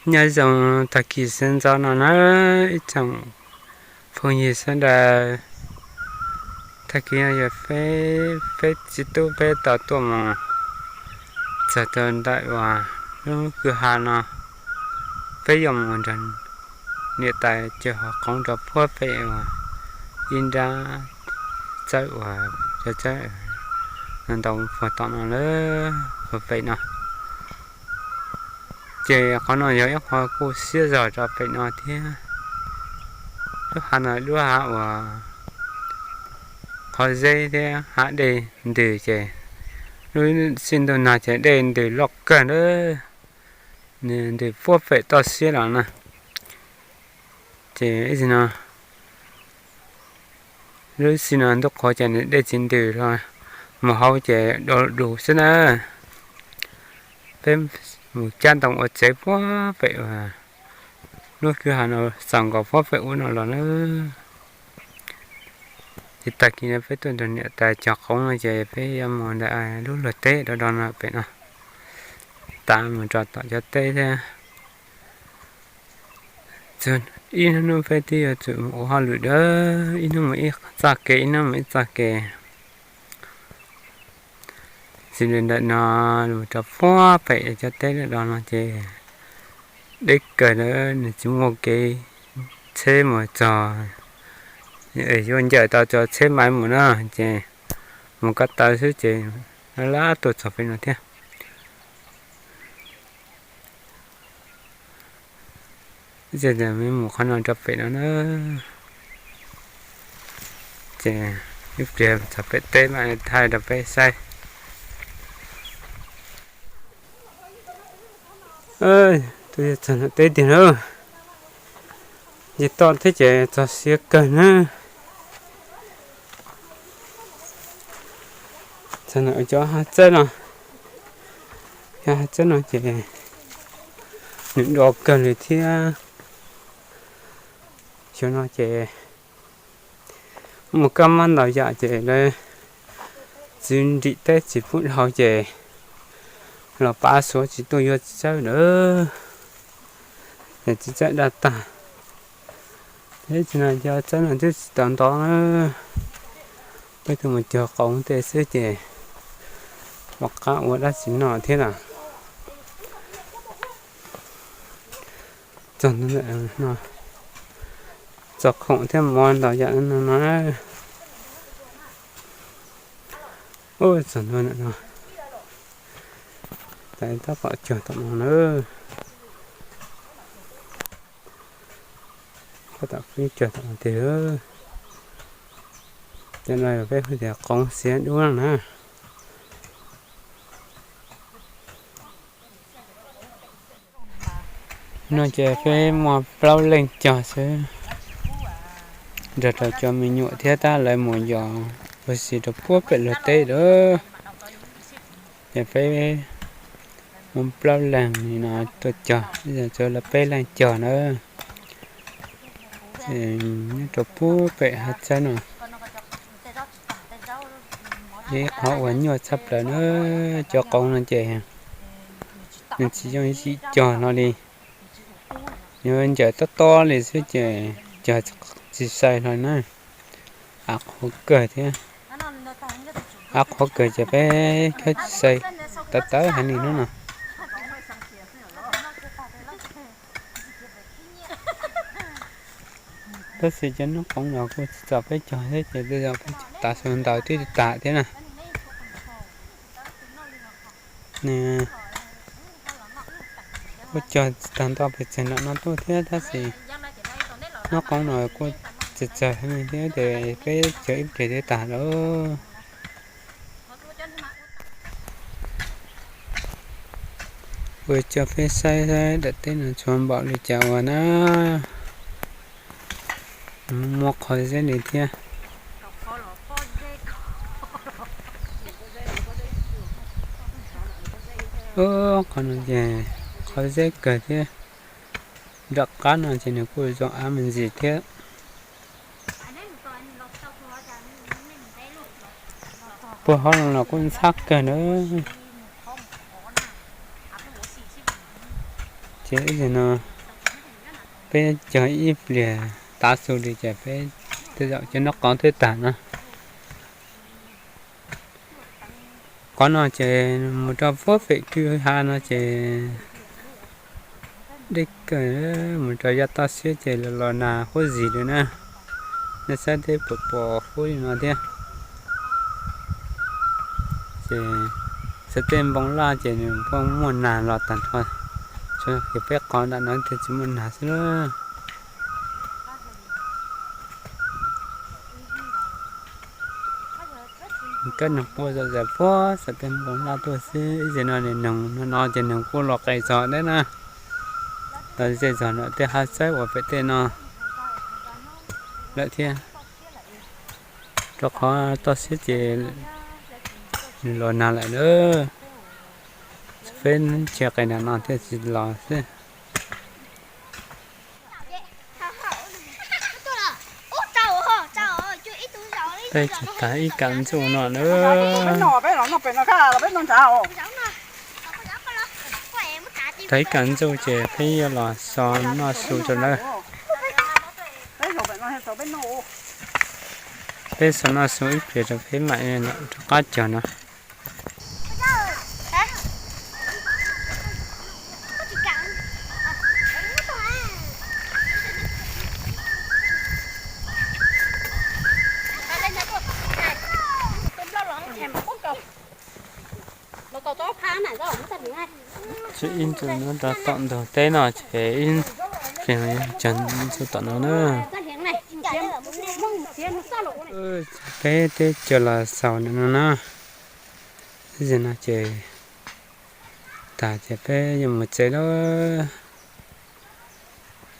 Nyob zoo tag kis sawv ntxov no na ib tsoom phooj ywg sawv daws. Tag kis no yog peb, peb txiv tub peb tau tuaj mus txog rau ntawm uas lub kwj ha no, peb yuav mus nrog niam tais cog qoob rau puag pem uas ib nrab txawb uas cov txawb ntau puag tom no lawm puag pem no. Ces qhov no yog ib qho kuj siab zog rau pem no thiab. Lub hav no lub hav uas qhov zeb thiab hav dej ntws ces lub sij ntuj nag ces dej ntws loj kawg na, nws ntws puag pem toj siab los na. Ces ib txhis no lub sij no ntuj qhuav ces nws dej tsis ntws los mus hauv ces do dus xwb na. Peb mus cab ntoo ua tsev puag pem uas lub kwj ha no, xaus nkaus puag pem ub no los na. Ces tag kis no peb tuaj nrog niam tais cog qoob no ces peb yuav mus ntawm lub luag teb do do no pem no, tav mus rau tom cov teb thiab. Ib hnub hnub peb twb yuav tsum mus ua hauj lwm dawb, ib hnub mus ib txoj kev, ib hnub mus ib txoj kev. Txij li ntawm no mus rau puag pem cov teb lawm los no ces deb kawg na, nws tsis muaj kev tsheb mus txog, yuav ncaws tau cov tsheb maiv mus na, ces mus ko taw xwb ces lab lab tuaj txog pem no thiab. Ib txhis mus qhov no rau pem no na, ces ib pliag txog pem teb mam thaij rau peb saib. Twb yog txog nram teb tiag na, ces toj thiab ces txog siab kawg na. Txog nram cov hav txawb no, cov hav txawb no ces nws do kawg li thiab. Xyov no ces mus kab mob ntau yam ces lawv txiv nrim teb tsis pub dhau ces los pab suav tsis tuaj yuav txawb lawm, ces txiv txawb daj tag. Ib txhis no cov txawb no twb tsis tau nto na, peb tuaj mus cog qoob tej xwb ces pom qab ua dab tsi noj thiab na. Txog ntawm no, txog khoom thiab mov ntau yam no no. Ub, txog ntua ntawm no, tab tom cog tom no na. Tab tom pib cog tom no tiag. Cov no yog peb hu tias qoob xiab dub na. No ces peb muaj plaub leeg cog xwb, nrog rau cov me nyuam thiab tab lawv mus yos ua si rau puag pem luag teb lawm. Ces peb muaj plaub leeg li no tuaj cog, tsuas lawv peb leeg cog na. Nyob rau puag pem hav txawb no, ib qhov uas nyuaj tshaj plaws na. Cov qoob no ces nws tsis yooj yim cog hlo li, yuav ncaws tob tob li xwb ces cog tsis sai hlo na. Av qhuav kawg thiab, av qhuav kawg ces peb khawb tsis sai tawv tawv heev li hnub no. Tab sis cov noob qoob los kuj tsis txaus peb cog thiab ces tej zaum peb cog tas xyoo ntawd twb tag thiab na. Nws kuj cog tsis tag nto pes tsawg nram no tuaj thiab tab sis noob qoob no kuj tsis txawg heev li thiab ces peb cog ib pliag twb tag lawm. Ua tso peb saib saib daim teb no tshuav npaum li cas ua na. Muaj qhov zeb li thiab. Qhov no ces qhov zeb kawg thiab. Nram qab no ces nws kuj zoo av me ntsis thiab. Puag hauv no los kuj ntxhab kawg na. Ib zaug no peb cog ib pliag tav su li ces peb tej zaum cov noj qov twb tag no. Qhov no ces mus rau puag pem kwj ha no ces deb kawg, mus rau yav toj siab ces los nag huab zis li na. Nej saib teb puas pos huab li no thiab. Ces xav tej npoo laj ces nws pheej muaj nag los tag nrho, tsuas yog peb qhov nram no thiaj tsis muaj nag xwb na. Kab noog quaj zom zaws puag saum tej npoo laj tuaj xwb. Ib zaug no nws noog no no ces noog kuj los qis txog deb na, los ze txog ntawm tej hav txawb uas pem tej no lawm thiab. Rau qhov toj siab ces nws los nag lawm na. Peb ntsia qis nram no thiaj tsis los xwb. Peb tsuas tag ib kam ntxuj no na. Tag ib kam ntxuj ces peb yuav los xo noj su rau lawv. Peb xo noj su ib pliag rau peb mam rov qab cog no. Tsis ib ntxuj no rau tom ntug teb no ces ib pliag cog ntxuj tom no na. Peb twb cog los xaus ntawm no na. Ib zaug no ces tag ces peb yuav mus tsev lawm.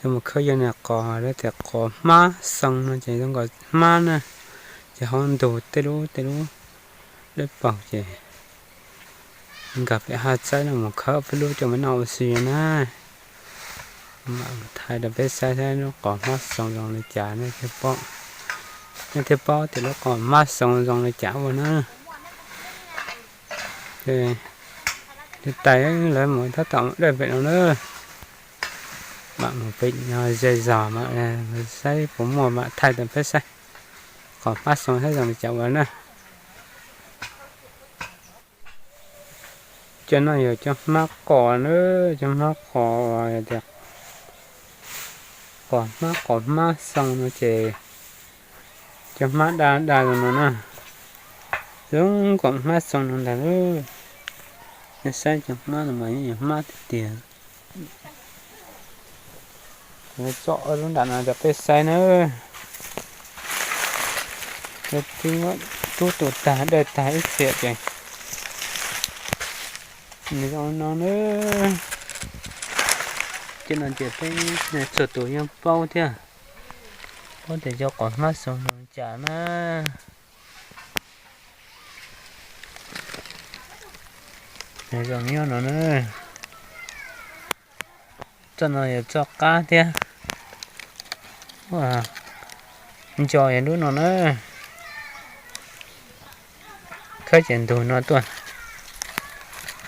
Yuav mus khawb yog niag qos lawv tias qos hmab xoo no ces zoo nkaus hmab na, ces ho ntug tej lub tej lub dawb paug ces nkag pem hav txawb no mus khawb peb lub coj mus noj ua si na. Mam thaij rau peb saib saib lub qos hmab xoo zoo li cas nej thiaj paub, nej thiaj paub tias lub qos hmab xoo zoo li cas ua na. Li tais lawv mus tab tom dawj pem no na. Mam mus pem no ze zog mam saib puas muaj mam thaij rau peb saib qos hmab xoo saib zoo li cas ua na. Cov no yog cov hmab qos na, cov hmab qos tias qos hmab qos hmab xoo no ces cov hmab daj daj zoo no na, zoo nkaus hmab xoo no ntag lauj. Nej saib cov hmab no mas yeej yog hmab tiag tiag. Tso lub nram no rau peb saib na. Twb tub tu tag dawj tag ib txhia ces nws zoo no na. Cov no ces peb txhua tus yeej paub thiab, paub tias cov qos hmab xoo zoo li cas na. Zoo nyob no na. Txoj no yog txoj qab thiab. Nco yog lub no na. Khawb ces ntug no tuaj.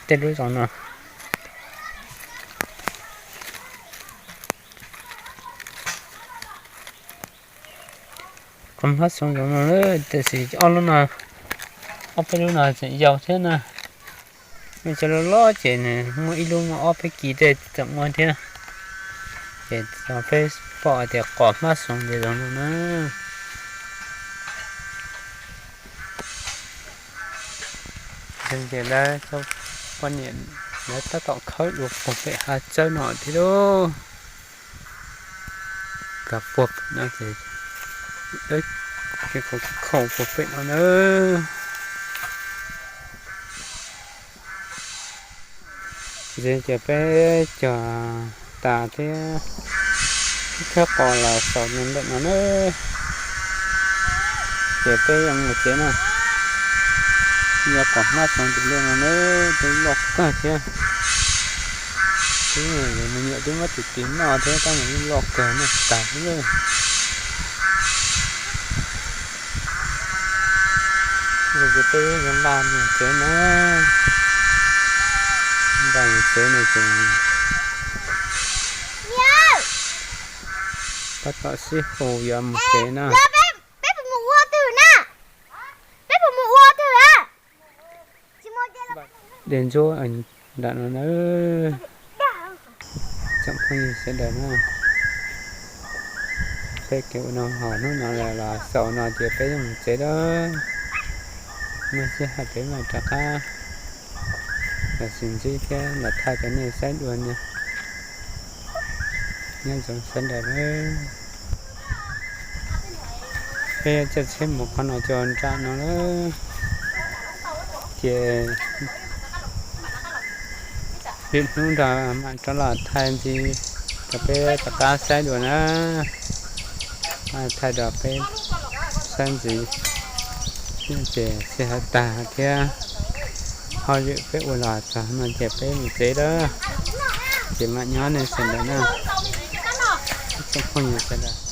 Tej lub zoo no. Qos hmab xoo zoo no, tiam sis ob lub no, ob peb lub no tseem yau thiab na. Muaj cov loj loj ces nws muaj ib lub muaj ob peb kis tej tseem muaj thiab. Ces peb pom hais tias qos hmab xoo ces zoo no na. Ces lawv cov poj niam lawv tab tom khawb dua puag pem hav tsawb no thiab lauj. Nkag puag no ces dawb, ces khaum puag pem no na. Ces peb cog tas thiab, khawb qos los xaus ntawm no na. Ces peb yuav mus tsev na. Yog qos hmab xoo tus loj no na, twb loj kawg thiab. Twb me nyuam twb muab tis tis noj thiab tab mas yeej loj kawg noj tsis tas thiab. Ces peb yuav npaj mus tsev na. Npaj mus tsev no ces Tom sib hu yuav mus tsev na. Peb puas mus ua twg na? Peb puas mus ua twg a? Dej ntsuab nram no na. Tsoom phooj ywg sawv daws na, peb kev ua noj haus hnub no los xaus no ces peb yuav mus tsev lawm. Muaj sij hawm peb mam rov qab los sib ntsib thiab los thaij rau nej saib dua na. Nyob zoo sawv daws na. Peb coj tsheb mus qhov no coj nram no lawm, ces lwm hnub nrog mam rov los thaij ntxiv rau peb rov qab saib dua na. Thaij rau peb saib ntxiv ces sij hawm tag thiab hauj lwm peb ua los txog no ces peb mus tsev lawm. Ces mam nyob nej sawv daws na, tsoom phooj ywg sawv daws.